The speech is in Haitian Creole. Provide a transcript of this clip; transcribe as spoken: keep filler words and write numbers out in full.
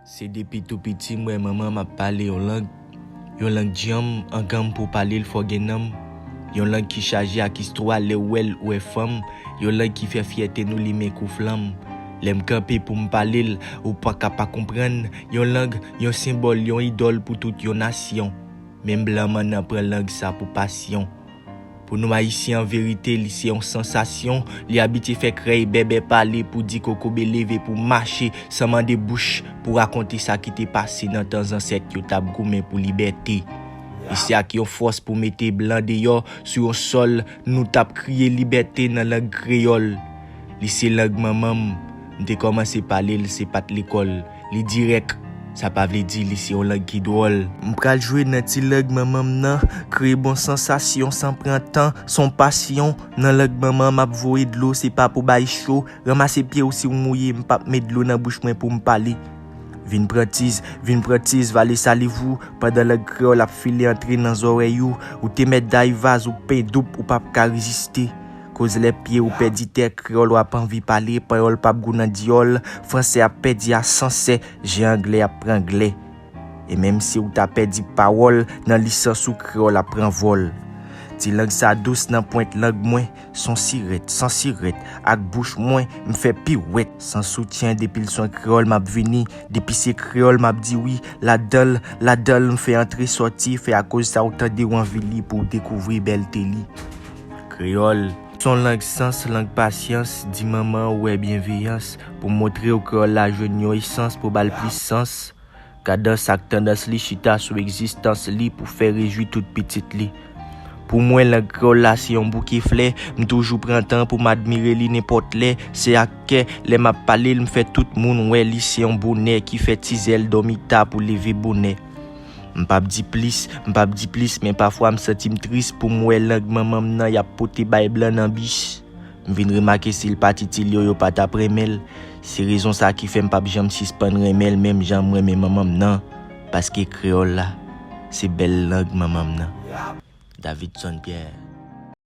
Se depi tou piti m wè manman m ap pale yon lang. Yon lang djanm, anganm pou pale l fò gen nanm. Yon lang ki chaje ak istwa, lè w wè l ou wè fanm. Yon lang ki fè fyète nou limen kou flanm. Lè m kanpe pou m pale l, ou pa ka pa konprann. Yon lang, yon senbòl, yon idòl pou tout yon nasyon. Menm blan mannan pran lang sa pou pasyon. Pou nou Ayisyen, an verite, li se yon sansasyon. Li abitye fè krèy bèbè pale pou di kokobe leve pou mache san mande bouch pou rakonte sa ki te pase nan tan zansèt yo t ap goumen pou libète. Li se ak yon fòs pou mete blan deyò sou yon sòl nou t ap kriye libète nan lang kreyòl. Li se lang manman m. M te kòmanse pale l, se pa t lekòl. Li dirèk. Sa pa vle di li se yon lang ki dwòl. M pral jwe nan ti lang manman m nan, kreye bon sansasyon san pran tan, s on pasyon. Nan lang manman m ap voye dlo, se pa pou bay cho. Ranmase pye w si w mouye, m p ap met dlo nan bouch mwen pou m pale. Vin pran tiz, vin pran tiz, vale saliv ou, pandan lang kreyòl ap file antre nan zòrèy ou, ou te mèt day vaz, ou pen doub, ou p ap ka reziste. Koz lè pye ou pèdi tè, kreyòl w ap anvi pale, panyòl p ap gou nan dyòl, fransè ap pèdi a sansè, je anglè ap pran glè. E menm si ou ta pèdi pawòl, nan lisans ou kreyòl ap pran vòl. Ti lang sa dous nan pwent lang mwen, s on sirèt, san sirèt, ak bouch mwen, m fè piwèt. San soutyen, depi l s on kreyòl, m ap vini, depi se kreyòl, m ap di wi, ladan l, ladan l, m fè antre sòti, fè akoz sa ou tande w anvi li pou w dekouvri bèlte li. Kreyòl. S on lang sans, lang pasyans, di manman w wè byenveyans, pou montre w kreyòl la jwenn yon esans pou ba l plis sans. Kadans ak tandans li chita sou egzistans li pou fè rejwi tout pitit li. Pou mwen, lang kreyòl la se yon bouke flè, m toujou pran tan pou m admire li nenpòt lè, se ak kè, lè m ap pale l, m fè tout moun wè li se yon bonè ki fè ti zèl dòmi ta pou leve bonè. M p ap di plis, m p ap di plis, men pafwa m santi m tris pou m wè lang manman m nan y ap pote bay blan nan bis. M vin remake si l pa t itil yo, yo pa t ap renmen l. Se rezon sa ki fè m p ap janm sispann renmen l menm jan m renmen manman m nan. Paske kreyòl la, se bèl lang manman m nan. Davidson Pierre.